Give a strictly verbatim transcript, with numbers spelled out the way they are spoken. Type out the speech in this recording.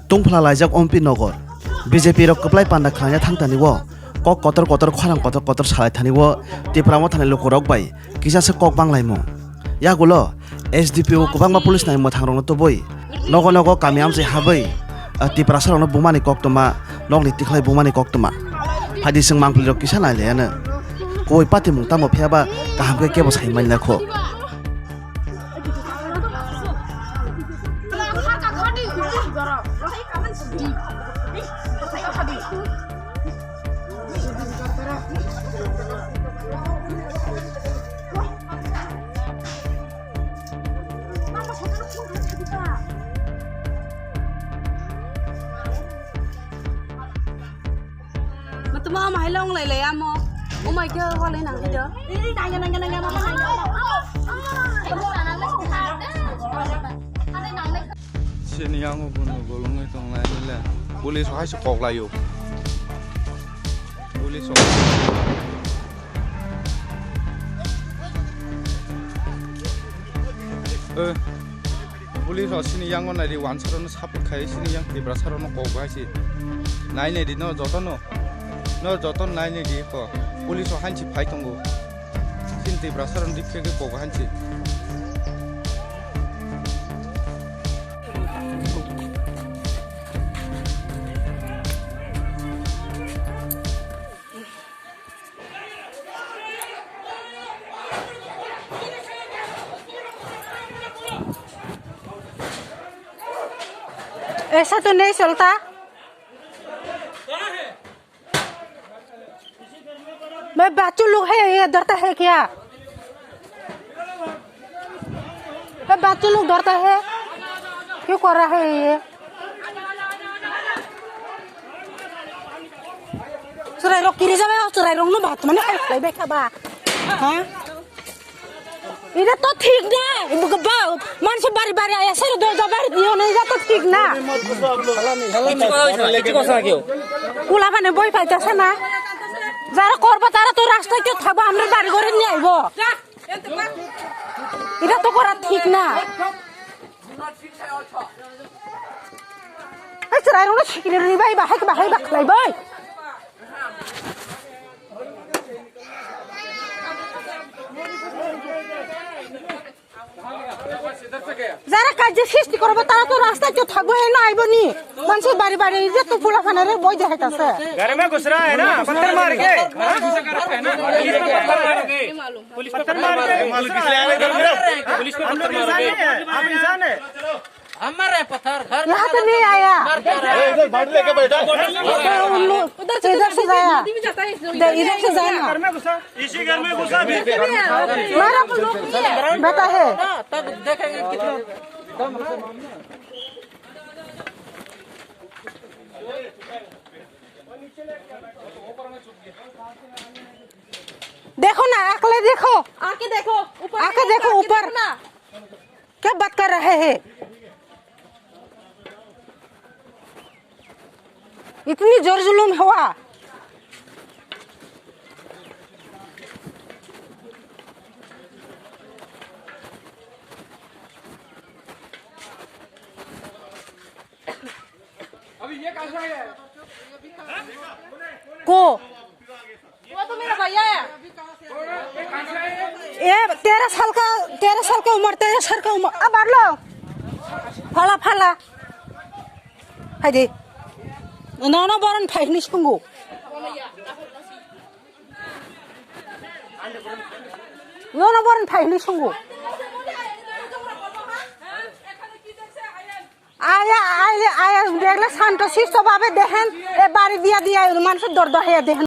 Tungphla laijak Ompi Nogor. B J P rok kwplai panda khlaina thangtani o kok kotor kotor khorang kotor kotor salai thani o Tipra mothani lukurok bai kisa se kok banglaimung. Yagulo S D P O kwbangma police nai mwthangrokno tubui nogo nogo kami amchai habwi, ah, Tiprasarokno bumani koktwma, nokni tikhlai bumani koktwma. Haidi chwng mangpilirok kisa nailayano. Kubui patimung tamo phiyaba kaham khe kebo sai manlakho. Matuma ama hai long lai lai amo. Oh my God, wale nang ido. Sini yang ugun bolong itu ngai nile. Police hai se kok layo. Police. Eh, police rok sini yango nai di, wansa rok no support khai, sini yang Tiprasa rok no kok bai si. Nai nai di no joto no. No joto nai nai di ko. Police rok hanchi phai tongo. Sini Tiprasa rok no di khe khe kok hanchi. ऐसा तो नहीं चलता। मैं बच्चों लोग है, ये डरता है क्या? ये बच्चों लोग डरता है, क्यों कर रहा है ये? Chwrairok kiri jabai o, chwrairokno bathumani hai khlaibai kha ba. Ha? Ida to thik na, ibu khe ba, mansi bari bari aya sero dorja bari diyo na, ida to thik na. Kula bane boi paita sana. Jara korba tara to rasta khe thaba, amra bari gore ni aibo. Ida to kora thik na. Ei chwrairokno sikiri rwi bai, bahai bahai ba khlai bai. Jara kajya srishti korobo, tara to rasta khe thakbo, eno aibo ni. Mansi bari bari je to pula phana re boi jahai tase. घर में घुस रहा है ना, पत्थर मार के। पुलिस को पत्थर मार के। पुलिस को पत्थर मार के। पुलिस को पत्थर मार के। हम इंसान है। हम मार रहे हैं पत्थर, घर में यहाँ तो नहीं आया। मार के आ रहा है। ए, इधर बाल्टी लेके बैठा। तो उन लोग उधर से, इधर से जाया। इधर से जाना। घर में घुसा। इसी घर में घुसा भी। मारा बेटा है। हाँ, तब देखेंगे कितना। देखो ना, अगले देखो। आके देखो, ऊपर आके देखो, ऊपर। देखो ना। क्या बात कर रहे हैं? इतनी जोर जुलूम हुआ। अभी ये कहाँ से आया है? को? वो तो मेरा भैया है। ये तेरह साल का, तेरह साल का उम्र, तेरह साल का उम्र। अब आ लो। फला, फला। Hai de. Nono boron phai hwnwi sungo. Nono boron phai hwnwi sungo. Aya, aya, aya, দেখলে শান্ত শিষ্ট ভাবে দেখেন, এ বাড়ি দিয়া দিয়া মানুষের দর দহিয়া দেখেন।